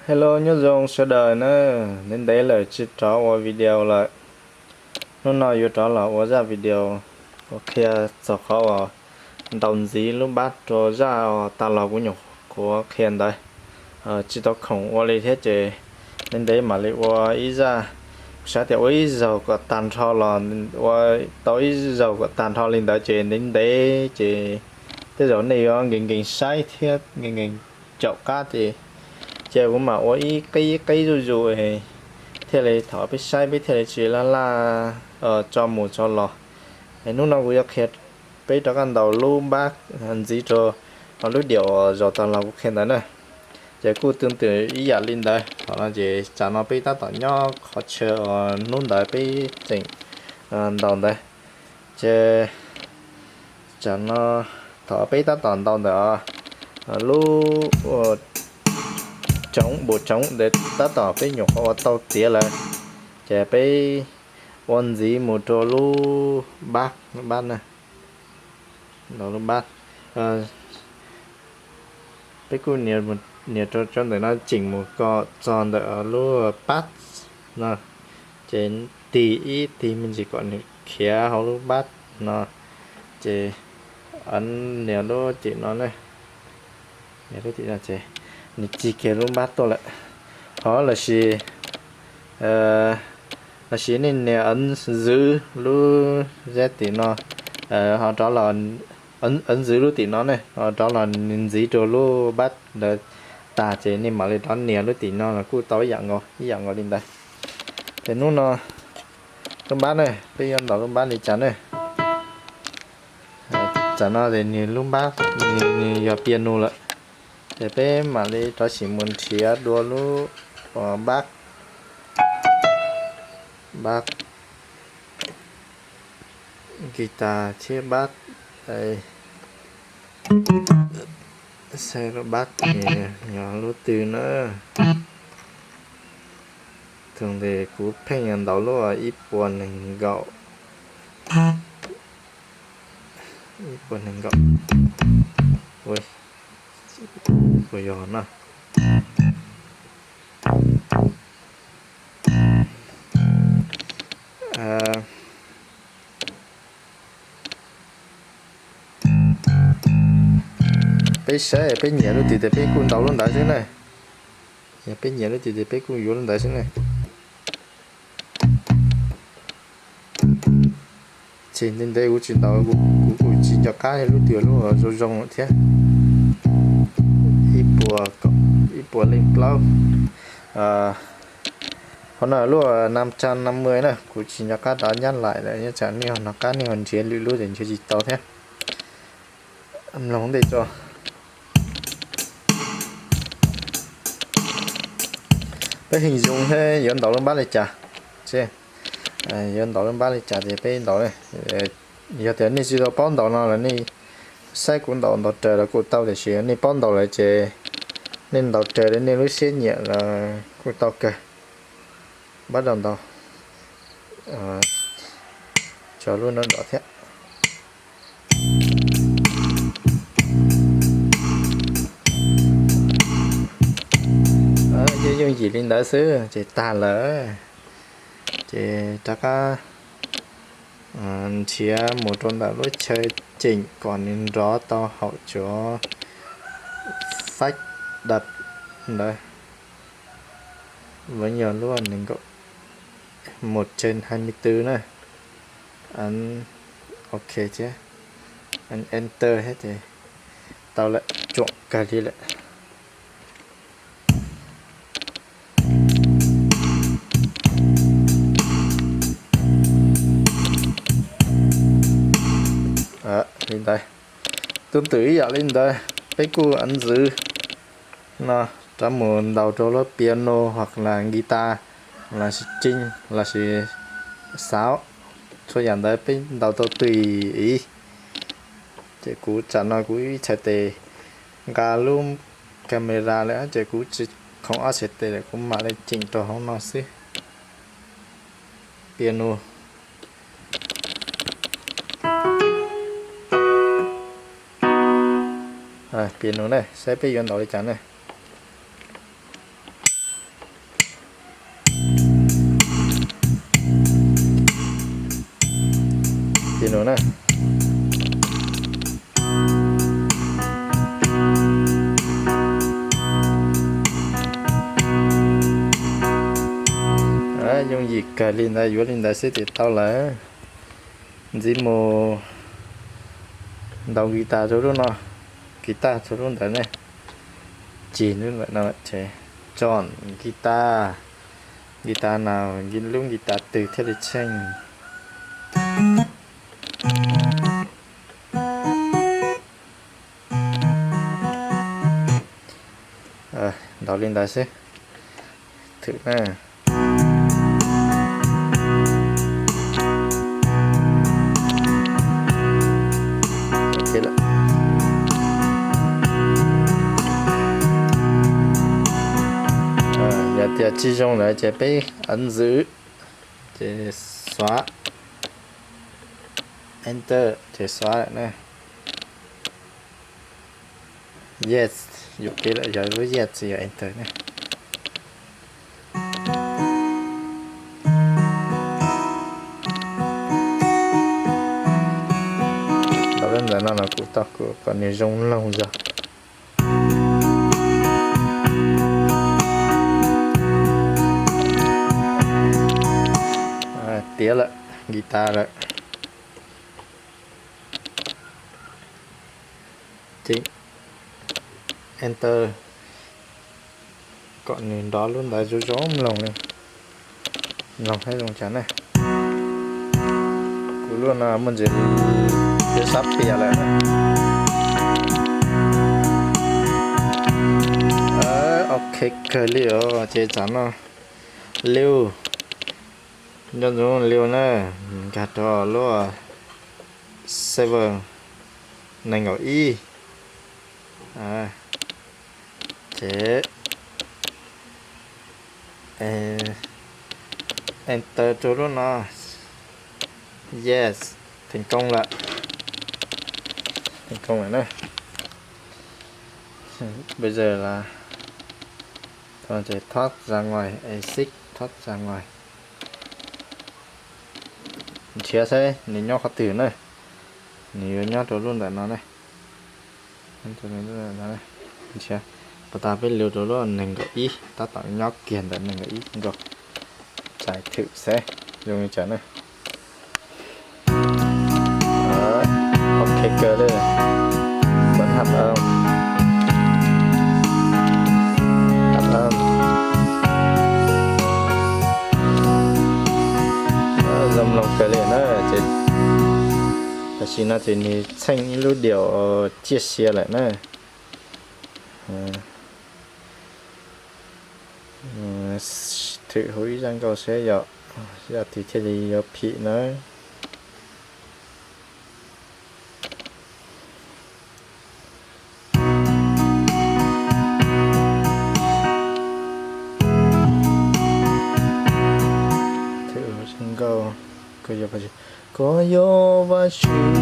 Hello, nyob zoo sawv daws na, ntev ntev lawm tsis rov ua video lawm. Hnub no yuav rov los ua zaj video ua qhia txog qhov uas ntaus ntxiv lub npab rau zaj uas tag los kuv nyuam qhuav qhia ntawd. Tsis tau khoom ua li thiab ces ntev ntev mam li ua ib zaj, kuv xav tias ua ib zaug kom tag nrho los ua tau ib zaug kom tag nrho li ntawd ces ntev ntev ces tej zaum nej yuav nkees nkees saib thiab nkees nkees caum qab ces, ces kuv mam ua ib qib ib qib zuj zus thiaj li thaum peb saib peb thiaj li tsis laj laj tso mus tso los. Hnub no kuv yuav qhia peb rov qab ntaus lub npab ntxiv rau lub diam uas zaum tag los kuv qhia ntawd na. Ces kuj tương tự ib yam li ntawd, thaum no ces tsam no peb tab tom nyob qhov chaw uas hnub ntawd peb tseem ntaus ntawd. Ces tsam no thaum peb tab tom ntaus ntawm lub tsoov, npum tsoov ntawd tab tom peb nyuam qhuav ua tau tiav lawm, ces peb ua ntxiv mus rau lub npab, lub npab na, lub npab. Peb kuj nias rau cov ntawm no tseem mus kom txog ntawm lub pab no, ces tig ib tig me ntsis kom nws khiav hauv lub npab no, ces nias lub tim no ne, nias lub tim no ces nws cig kiag lub npab tuaj lawm. Ho lossis, lossis nej nias ấn giữ lub zeb tim no, ho rov los, ấn giữ lub tim no ne, ho rov los ntxiv rau lub npab ntawd tag ces nej mam li rov nias lub tim no los kuj tau ib yam nkaus, ib yam nkaus li ntawd. Ces hnub no lub npab ne, peb yuav ntaus lub npab li cas ne? Tsam no ces nws lub npab, nws yog piano lawm, ces peb mam li rov sim mus nrhiav dua lub npab, npab guitar thiab npab, saib lub npab yog lub twg na. Tus ntawd kuv pheej ntaus lub ib puas nees nkaum, ib puas nees nkaum, puas yog no. Peb saib peb nyiam lub twg ces peb kuj ntaus lub ntawd xwb na. Yog peb nyiam lub twg ces peb kuj yuav lub ntawd xwb na. Ces ntev ntev kuv tsis ntaus, kuv kuj tsis nco qab lub twg lub zoo zoo thiab. Ib puas, ib puas leej plaub. Qhov no lub năm trăm năm mươi na, kuv tsis nco qab rov nyab laim lawm, nyob tsam nej ho hnov qab nej ho nrhiav lwm lub ces nrhiav tsis tau thiab. Mloog ntej tso. Peb hình dung thiab yuav ntaus lub npab li cas, yuav ntaus lub npab li cas ces peb ntaus. Yog tias nej tsis tau paub ntaus no los nej saib kuv ntaus ntaus raws los kuj tau, tiam sis nej paub ntaus lawm ces nej ntaus raws li nej lub siab nyiam los kuj tau kawg. Npab rau ntaus, tso lub nrov nrov thiab. Yeej yooj yim li ntawd xwb ces tag lawm. Ces rov qab nrhiav mus rau ntawm lub chaw tseem kom nws nrov tau haum cov faj dab ntawd. Lub yog lub nees nkaum, một trên hai mươi tư na. Ấn ok thiab, ấn enter thiab ces tau lawm, tsuam kawg li lawm. Li ntawd, tương tự ib yam li ntawd, peb kuj ấn giữ no rov mus ntaus rau lub piano hoặc là guitar, lossis string, lossis sáo, txhua yam ntawd peb ntaus tau tùy ý. Ces kuv tsam no kuv ib txhais tes nqa lub camera lawm ces kuv tsis khoom ob txhais tes lawm, kuv mam li ceem rau hauv no xwb. Piano. Piano ne, saib peb yuav ntaus li cas ne. Li no na. Yooj yim kawg li ntawd, yuav li ntawd xwb ces tau lawm. Ntxiv mus ntaus guitar rau lub no, guitar rau lub ntawd ne. Cig lub ntawm no ces chọn guitar, guitar no, lub guitar twg thiaj li tsheej. Ntaus li ntawd xwb. Thwm na. Yog tias tsis zoo lawm ces peb ấn giữ, ces xóa, enter ces xóa lawm na. Yes, yus kev lawm, yog lub yes yog enter ne. Tau lub ntawm no los kuv tau kom nws zoo mloog zog. Tiav lawm, guitar lawm. Ces enter kom nws nrov lub ntawd zoo zoo mloog li, mloog thiab zoo cas na. Kuv lub no muaj ntsis sab pias lawm. Ok kawg li os, ces tsam no liu, nco ntsoov liu na, nkag rau lub server nees nkaum ib, ces enter rau lub no. Yes, thành công lawm. Thành công lawm na. Bây giờ là thoát ra ngoài, exit, thoát ra ngoài. Nrhiav saib nws nyob qhov twg na. Nws yuav nyob rau lub ntawm no ne. Nrhiav, pas tas peb liu rau lub nees nkaum ib, tab tom nyob kiag ntawm nees nkaum ib nkaus. Txais thwm saib zoo li cas na. Ok kawg li. Bấm hợp âm. Hợp âm. Zoo mloog kawg li na. Ces tam sim no ces nws txheej ib lub diaum ciaj sia lawm na. Thwm hauv ib zaj nkauj seb yog, yog twg thiaj li yuav phim na. Thwm hauv zaj nkauj, koj yog, koj yog Vajtswv,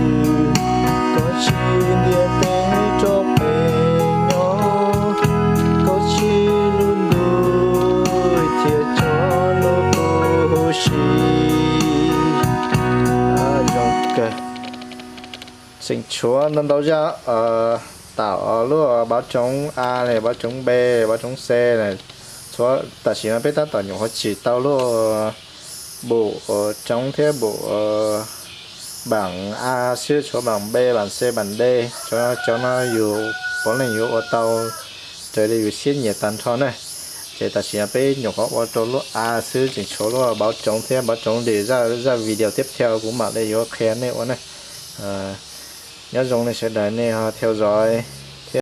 koj tsim ntiaj teb rau peb nyob, koj tsim lub ntuj thiab cov lub huv si. Zoo kawg. Tseem tshuav ntau ntau zaj, tau lub báo chống A, báo chống B, báo chống C. Tam sim no peb tab tom nyuam qhuav tsim tau lub bổ chống thiab bổ bản A xwb, tshuav bản B, bản C, bản D. Cov no yus puav leej yuav ua tau raws li yus siab nyiam tag nrho na. Ces tam sim no peb nyuam qhuav ua rau lub A xwb, tseem tshuav lub báo chống thiab báo chống D, zaj video tiếp theo kuv mam li yuav qhia nej ua na. Nyob zoo nej sawv daws, nej ho theo dõi